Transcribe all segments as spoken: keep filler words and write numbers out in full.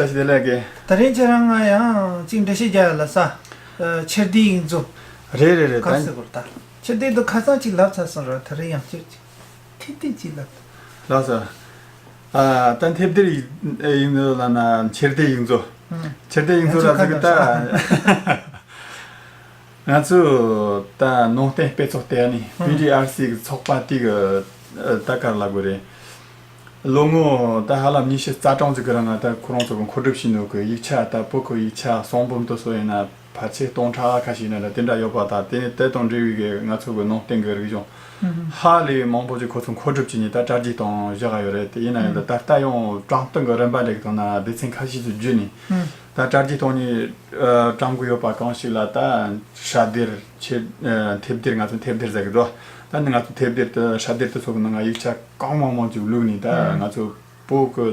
བཀྲ་ཤིས་བདེ་ལེགས་དགེ། ད་རིང་ཁྱེད་རང་ང་ཡང་གཅིག་འགྲེལ་བཤད་རྒྱག་ཡ་ལ་ས། ཨ། ཆེ་བསྡུས་ཡིག་མཛོད། རེད་རེད་རེད། ག་ད་ཟེར་དགོས་རེད་ད། ཆེ་བསྡུས་དུ་ཁ་སང་གཅིག་ལབ་ཚར་སོང་ར། ད་རིང་ཡང་གཅིག་ཐིག་ཐིག་གཅིག་ལབ། ལགས་སོ། ཨ། ད་མཐེབ་སྡེར་ཡིག་ཡིག་མཛོད་ལབ་ན་ཆེ་བསྡུས་ཡིག་མཛོད། ཨང་། ཆེ་བསྡུས་ཡིག་མཛོད་ལ་ཟེར་གི་ད། ང་ཚོས་ད་ནང་བསྟན་དཔེ་ཚོགས་དེ་ནི། ཨང་། པི་ཌི་ཨར་སི་གི་ཚོགས་པ་དེ་གི་ད་ག་རེ་ལབ་དགོས་རེད། ལོ་ངོ་ད་ཧ་ལམ་ཉི་ཤུ་རྩ་གྲངས་ཅིག་གི་རིང་ང་ད་ཁོ་རང་ཚོ་གི་མཁོ་སྒྲུབ་བྱས་ནོ་གི་ཡིག་ཆ། ད་བོད་གི་ཡིག་ཆ་གསུང་འབུམ་དེ་ཚོ་ཡིན་ན་ཕལ་ཆེར་སྟོང་ཕྲག་ཁ་ཤས་ཡིན་ན་འདྲ་དེ་འདྲ་ཡོད་པ། ད་དེ་ནི་དེ་དང་འབྲེལ་བའི་གི་ང་ཚོ་གི་ནང་བསྟན་གི་རིག་གཞུང་ཧ་ལས་མང་པོ་ཅིག་ཁོ་ཚོ་མཁོ་སྒྲུབ་བྱས་ནས་ད་དྲ་རྒྱའི་སྟེང་བཞག་ཡོད་རེད། དེ་ཡིན་ན་ཡང་ད་ད་ལྟ་ཡང་བཀྲམ་སྟོན་གི་རིམ་པ་འདྲ་གི་ཐོག་ན་སྡེ་ཚན་ཁ་ཤས་ཅིག་བརྒྱུད་ནས། ཨང་། ད་དྲ་རྒྱའི་ཐོག་ནས་ཨ་བཀྲམ་གི་ཡོད་པ་གང་ཞིག་ལ་ད་ཧྲ་སྡེར་ཆེ། ཨ། མཐེབ་སྡེར། ང་ཚོ་མཐེབ་སྡེར་ཟེར་གི་འདུག་ད་ནི་ང་ཚོ་མཐེབ་སྡེར་དེ་ཧྲ་སྡེར་དེ་ཚོ་གི་ནང་ང་ཡིག་ཆ་གང་མང་མང་ཅིག་བླུགས་ནས། ད་ཨང་། ང་ཚོ་བོད་གི་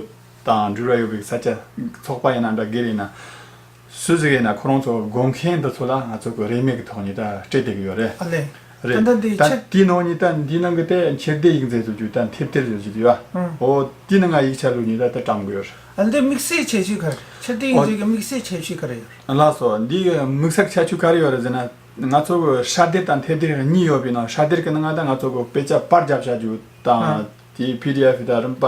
དང་འབྲེལ་བ་ཡོད་པའི་ས་ཆ་ཚོགས་པ་ཡིན་ན་འདྲ་སྒེར་ཡིན་ན། སུ་ཟིག་ཡིན་ན་ཁོ་རང་ཚོ་དགོས་མཁན་འདི་ཚོ་ལ་ང་ཚོ་གི་རིན་མེད་ཀྱི་ཐོག་ནས་ད་སྤྲད་བསྡད་ཀྱི་ཡོད་རེད། ཨ་ལེ། རེད། ད་ལྟ་འདི་ད་ཆེད། དེའི་ནང་ནས་ད་འདིའི་ནང་གི་དེ་ཆེ་བསྡུས་ཡིག་མཛོད་ཚོ་རྒྱུ་ད་མཐེབ་སྡེར་ཚོ་རྒྱུ་དེ་ཡོད། ཨང་། འོ་དེའི་ནང་ང་ཡིག་ཆ་བླུགས་ནས་ད་ད་བཀྲམ་གི་ཡོད་རེད། ཨ་ལེ། འདི་དམིགས་བསལ་ཁྱད་ཆོས་ག་རེ། ཆེ་བསྡུས་ཡིག་མཛོད་ཀྱི་དམིགས་བསལ་ཁྱད་ཆོས་ག་རེ་ཡོད། ལགས་སོ། འདིའི་དམིགས་བསལ་ཁྱད་ཆོས་ག་རེ་ཡོད་རེད་ཟེར་ན། ང་ཚོ་གི་ཧྲ་སྡེར་དང་མཐེབ་སྡེར་གཉིས་ཡོད་པའི་ནང་ཧྲ་སྡེར་གི་ནང་ང་ད་ང་ཚོ་གི་དཔེ་ཆ་པར་རྒྱབ་བྱ་རྒྱུ་དང་། ཨང་། དེའི་པི་ཌི་ཨེཕ་དང་རིམ་པ་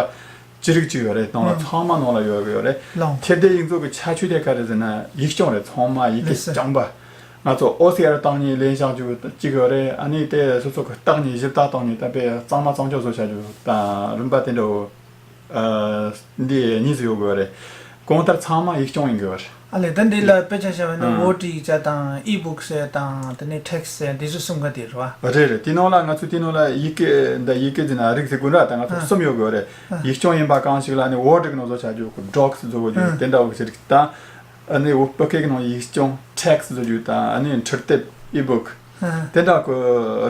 ཅི་རིགས་ཅིག་ཡོད་རེད། ནང་ལ་ཨང་། ཚང་མ་ནང་ལ་ཡོད་ཡོད་རེད། ལགས། མཐེབ་སྡེར་ཡིག་མཛོད་ཀྱི་ཁྱད་ཆོས་དེ་ག་རེ་ཟེར་ན་ཡིག་རྐྱང་རེད། ཚང་མ་ཡི་གེ་ལགས་སོ། རྐྱང་པ། ང་ཚོ་ཨོ་སི་ཨར་བཏང་ནས་ལེན་བཞག་རྒྱུ་གཅིག་ཡོད་རེད། ཨ་ནི་དེ་སོ་སོ་གི་བཏགས་ནས་གཞི་བདག་བཏང་ནས་ད་དཔེ་གཙང་མ་གཙང་སྐྱོང་བཟོ་བྱ་རྒྱུ་དང་རིམ་པ་དེ་འདྲ་བོ། ཨ། འདི་གཉིས་སུ་ཡོད་དགོས་རེད། གང་ལྟར་ཚང་མ་ཡིག་རྐྱང་ཡིན་དགོས་རེད། ཨ་ལེ། ད་འདི་ལ་དཔེ་ཆ་བཞག་པ་ན། ཨང་། ཝོར་ཌི་ཡིག་ཆ་དང་ཨི་བུག་ཟེར་དང་དེ་ནས་ཊེག་སི་ཟེར་འདི་ཚོ་གསུམ་ཀ་དེ་རེད་བ། རེད་རེད། དེ་ནང་ལ་ང་ཚོ་དེ་ནང་ལ་ཡི་གེ་འདི་ཡི་གེ་ཟེར་ན་རིགས་ཟེར་དགོས་འདྲ། ད་ང་ཚོ་ཨང་། གསུམ་ཡོད་དགོས་རེད། ཨང་། ཡིག་རྐྱང་ཡིན་པ་གང་ཞིག་ལ་ནི་ཝོར་ཌི་གི་ནང་བཟོ་བྱ་རྒྱུ། ཌོག་སི་བཟོ་དགོས་རྒྱུ། ཨང་། དེ་འདྲ་བོ་ཞིག་རིགས་དང་། ཨ་ནི་བོད་སྐད་ཀྱི་ནང་ཡིག་རྐྱང་ཊེག་སི་བཟོ་རྒྱུ་དང་། ཨ་ནི་འཕྲུལ་དེབ་ཨི་བུག་ཨང་། དེ་འདྲ་གི་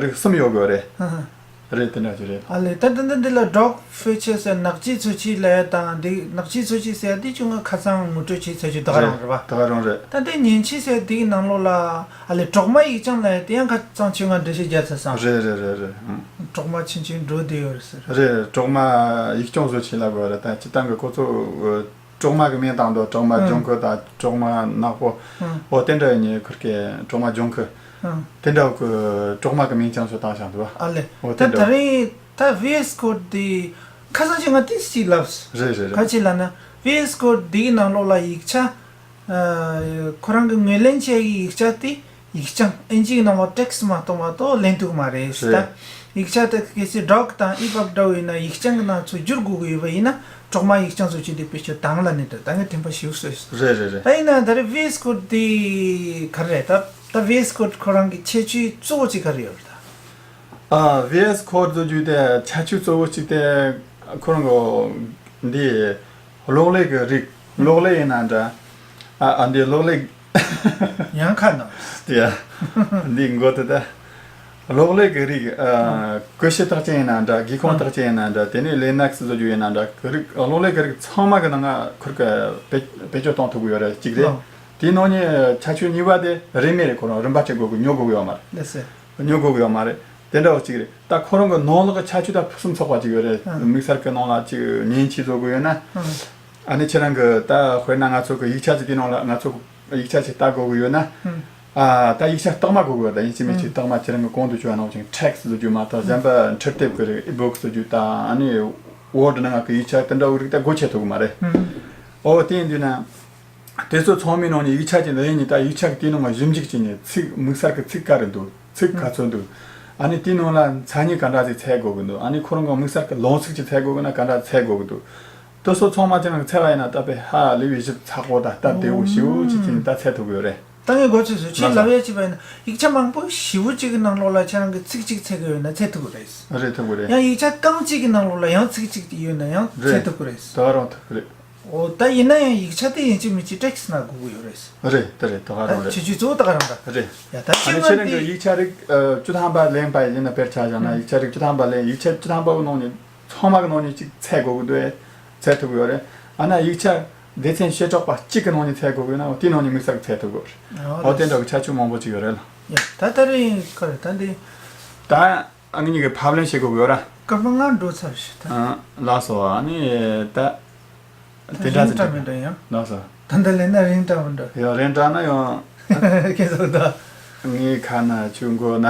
རིགས་གསུམ་ཡོད་དགོས་རེད། ཨང་། རེད། དེ་འདྲ་ཅིག་རེད། ཨ་ལེ། ད་ལྟ་འདི་འདི་ལ་ཌོག་ཕི་ཅར་ཟེར། ནག་ཆས་ཚོས་ཆས་ལབ་ཡ་དང་འདི། ནག་ཆས་ཚོས་ཆས་ཟེར་ཡ་འདི་ཅུང་ང་ཁ་སང་ངོ་སྤྲོད་བྱས་ཚར་རྒྱུ་ད་ག་རང་རེད་བ། ད་ག་རང་རེད། ད་འདི་མཉེན་ཆས་ཟེར་འདིའི་ནང་ལོགས་ལ། ཨ་ལེ། གྲོག་མ་ཡིག་རྐྱང་ལབ་ཡ་དེ་ཡང་ཁ་སང་ཁྱོས་ང་འགྲེལ་བཤད་རྒྱག་ཚར་སོང་། རེད་རེད་རེད་རེད། ཨང་། གྲོག་མ་ཆུང་ཆུང་འགྲོ་བསྡད་ཡོད་རེད་ཟེར། རེད། གྲོག་མ་ཡིག་རྐྱང་བཟོ་བྱས་ལབ་དགོས་རེད། ད་སྤྱིར་བཏང་གི་ཁོ་ཚོ་གྲོག་མ་གི་མིང་བཏགས་འདུག་གྲོག་མ་ལྗང་ཁུ་དང་གྲོག་མ་ནག་པོ། ཨང་། འོ་དེ་འདྲ་ཡིན་ནི་ཁུར་གི་གྲོག་མ་ལྗང་ཁུ། ཨང་། དེ་འདྲ་གི་གྲོག་མ་གི་མིང་རྐྱང་ཚོ་བཏགས་བཞག་འདུག་ཨ་ལེ། འོ་དེ་ད་འདྲ། ད་རིང་ད་ཝི་ཨེས་ཀོ་ཌི་འདི་ཁ་སང་ཅིག་ང་ཏིས་ཅིག་ལབ། རེད་རེད་རེད། ག་ཅི་ལབ་ན་ཝི་ཨེས་ཀོ་ཌི་འདིའི་ནང་ལོགས་ལ་ཡིག་ཆ། ཨ། ཁོ་རང་གི་ངོས་ལེན་བྱེད་ཀྱི་ཡིག་ཆ་དེ་ཡིག་རྐྱང་། ཨིན་ཇིའི་ནང་ལ་ཊེག་སི་མ་གཏོགས་མ་གཏོགས་ལེན་ཐུབ་མ་རེད་ཟེར། རེད། ད་ཡིག་ཆ་དེ་གལ་སྲིད་ཌོག་དང་ཨི་བུག་འདྲ་བོ་ཡིན་ན་ཡིག་རྐྱང་གི་ནང་ཚུར་བསྒྱུར་དགོས་ཀྱི་ཡོད་པ་ཡིན་ན་གྲོག་མ་ཡིག་རྐྱང་བཟོ་བྱེད་དེ་བེད་སྤྱོད་དང་ལ་ནི་འདུག་ད་ངས་དྲན་པ་ཞིབ་སོས། རེད་རེད་རེད། ད་ཡིན་ན་ད་རེས་ཝི་ཨེས་ཀོ་ཌི་འདི་ག་རེ་རེད། ད་ད་ཝི་ཨེས་ཀོ་ཌི་འདི་ཁོ་རང་གི་ཁྱད་ཆོས་གཙོ་བོ་གཅིག་ག་རེ་ཡོད་རེད་ད། ཨ། ཝི་ཨེས་ཀོ་ཌི་བཟོ་རྒྱུ་དེ་ཁྱད་ཆོས་གཙོ་བོ་གཅིག་དེ་ཁོ་རང་གི་འདི་གློག་ཀླད་ཀྱི་རིགས། གློག་ཀླད་ཡིན་ན་འདྲ། ཨ། ཨ། འདི་གློག་ཀླད། ཡང་ཁ་ནང་། དེ་ཡ། འདི་མགོ་དེ་ད། གློག་ཀླད་ཀྱི་རིགས། ཨ། ཀུ་ཤུ་རྟགས་ཅན་ཡིན་ན་འདྲ། སྒེའུ་ཁུང་རྟགས་ཅན་ཡིན་ན་འདྲ། དེ་ནས་ལི་ནག་སི་བཟོ་རྒྱུ་ཡིན་ན་འདྲ། རིགས། གློག་ཀླད་ཀྱི་རིགས་ཚང་མ་གི་ནང་ང་ཁུར་གི་བེད་བེད་སྤྱོད་གཏོང་ཐུབ་ཀྱི་ཡོད་རེད། གཅིག་རེད། ཨ། དེའི་ནང་ནས་ཁྱད་ཆོས་གཉིས་པ་དེ་རིན་མེད་རེད། ཁོ་རང་རིན་པ་སྤྲད་དགོས་ཀྱི། ཉོ་དགོས་ཀྱི་ཡོད་མ་རེད། ལགས་སོ། ཉོ་དགོས་ཀྱི་ཡོད་མ་རེད། དེ་འདྲ་བོ་གཅིག་རེད། ད་ཁོ་རང་གི་ནང་ལོགས་ཀྱི་ཁྱད་ཆོས་ད་ཕུན་སུམ་ཚོགས་པ་གཅིག་ཡོད་རེད། ཨང་། དམིགས་བསལ་གྱི་ནང་ལ་གཅིག་མཉེན་ཆས་བཟོ་དགོས་ཡོད་ན། ཨང་། ཨ་ནི་ཁྱེད་རང་གི་ད་དཔེར་ན་ང་ཚོ་གི་ཡིག་ཆ་ཅིག་དེའི་ནང་ལ་ང་ཚོ་ཡིག་ཆ་ཅིག་ལྟ་དགོས་ཀྱི་ཡོད་ན། ཨང་། ཨ། ད་ཡིག་ཆ་རྟགས་མ་དགོས་ཀྱི་ཡོད། ད་ཡིན་གཅིག་མིན་གཅིག་ཨང་། རྟགས་མ་ཁྱེད་རང་གི་གོང་དུ་ཞུས་པ་ནང་བཞིན་ཊེག་སི་བཟོ་རྒྱུ་མ་གཏོགས། ཨང་། གཞན་པ་འཕྲུལ་དེབ་ཀྱི་རིགས། ཨི་བུག་བཟོ་རྒྱུ་དང་། ཨ་ནི་ཝོར་ཌི་ནང་གི་ཡིག་ཆ་དེ་འདྲ་བོའི་རིགས་ད་སྒོ་ཕྱེ་ཐུབ་ཀྱི་མ་རེད། ཨང་། འོ་དེ་ཡིན་དུས་ན། དེ་ཚོ་ཚང་མའི་ནང་ནས་ཡིག་ཆ་ཅིག་འདི་ཡིན་ནི། ད་ཡིག་ཆ་གི་དེའི་ནང་ལ་ཞིབ་འཇུག་བྱས་ནས་ཚིག་དམིགས་བསལ་གྱི་ཚིག་ག་རེ་འདུག་ཚིག་ག་ཚོད་འདུག་ཨ་ནི་དེའི་ནང་ལ་མཚན་ཉིད་ག་འདྲ་ཞིག་འཚོལ་དགོས་ཀྱི་འདུག་ཨ་ནི་ཁོ་རང་གི་དམིགས་བསལ་གྱི་ལུང་ཚིག་ཅིག་འཚོལ་དགོས་ཀྱི་ན་ག་འདྲ་འཚོལ་དགོས་ཀྱི་འདུག་དེ་ཚོ་ཚང་མ་ཁྱེད་རང་གིས་འཚོལ་བ་ཡིན་ན་ད་དཔེ་ཧ་ལས་པའི་ཞིབ་ཚགས་པོ་དང་སྟབས་བདེ་བོ་ཞེ་པོ་ཅིག་བྱས་ནས་ད་འཚོལ་ཐུབ་ཀྱི་ཡོད་རེད། ད་ངས་གོ་ཚོད་སོང་། ཁྱེད་ལགས་སོ། ལབ་ཡ་བྱས་པ་ཡིན་ན་ཡིག་ཆ་མང་པོ་ཞེ་པོ་ཅིག་གི་ནང་ལོགས་ལ་ཁྱེད་རང་གིས་ཚིག་གཅིག་འཚོལ་གྱི་ཡོད་ན་འཚོལ་ཐུབ་ཀྱི་རེད། རེད། ཐུབ་ཀྱི་རེད། ཡང་ཡིག་ཆ་རྐང་གཅིག་གི་ནང་ལོགས་ལ་ཡང་ཚིག་གཅིག་ཡོད་ན་ཡང་འཚོལ་རེད། ཐུབ་ཀྱི་རེད། ད་ག་རང་ཐུབ་ཀྱི་རེད། འོ། ད་ཡིན་ན་ཡང་ཡིག་ཆ་དེ་ཡིན་གཅིག་མིན་གཅིག་ཊེག་སི་ནང་དགོས་ཀྱི་ཡོད་རེད། རེད། དེ་རེད། ད་ག་རང་རེད། ད་ཁྱད་ཆོས་གཙོ་བོ་ད་ག་རང་རེད། རེད། ཡ། ད་ཨ་ནི་ཁྱེད་རང་གིས་ཡིག་ཆ་རིགས་ཨ་བཅུ་ཐམ་པ་ལེན་པ་ཡིན་ན། དཔེར་ཆ་བཞག་ན་ཡིག་ཆ་རིགས་བཅུ་ཐམ་པ་ལེན། ཡིག་ཆ་བཅུ་ཐམ་པ་གི་ནང་ནས་ཚང་མ་གི་ནང་ནས་གཅིག་འཚོལ་དགོས་ཀྱི་འདུག་འཚོལ་ཐུབ་ཀྱི་ཡོད་རེད། ཨ་ན་ཡིག་ཆ་སྡེ་ཚན་བྱེ་བྲག་པ་གཅིག་གི་ནང་ནས་འཚོལ་དགོས་ཀྱི་ཡོད་ན་དེའི་ནང་ནས་དམིགས་བསལ་འཚོལ་ཐུབ་ཀྱི་ཡོད་རེད། འོ། དེ་འདྲ་གི་ཁྱད་ཆོས་མང་པོ་ཅིག་ཡོད་རེད་ལ། ཡ། ད་ད་རེས་ག་རེ་ད་འདི། ད་ཨ་ངེད་གཉིས་ཀྱིས་ཕབ་ལེན་བྱེད་དགོས་ཀྱི་ཡོད་ར། སྐར་མ་ལྔ་འགྲོ་ཚར་ཞིག་ད། ཨ། ལགས་སོ། ཨ་ནི་ད། དེ་འདྲ་རིང་དྲགས་མི་འདྲ་ཡང་། ལགས་སོ། ད་ལྟ་ལས་ན་རིང་དྲགས་མི་འདྲ། ཡང་རིང་དྲགས་ན་ཡང་། ཁྱེད་ཚོ་ད། ངའི་ཁ་ན་ཆུ་མགོ་ན།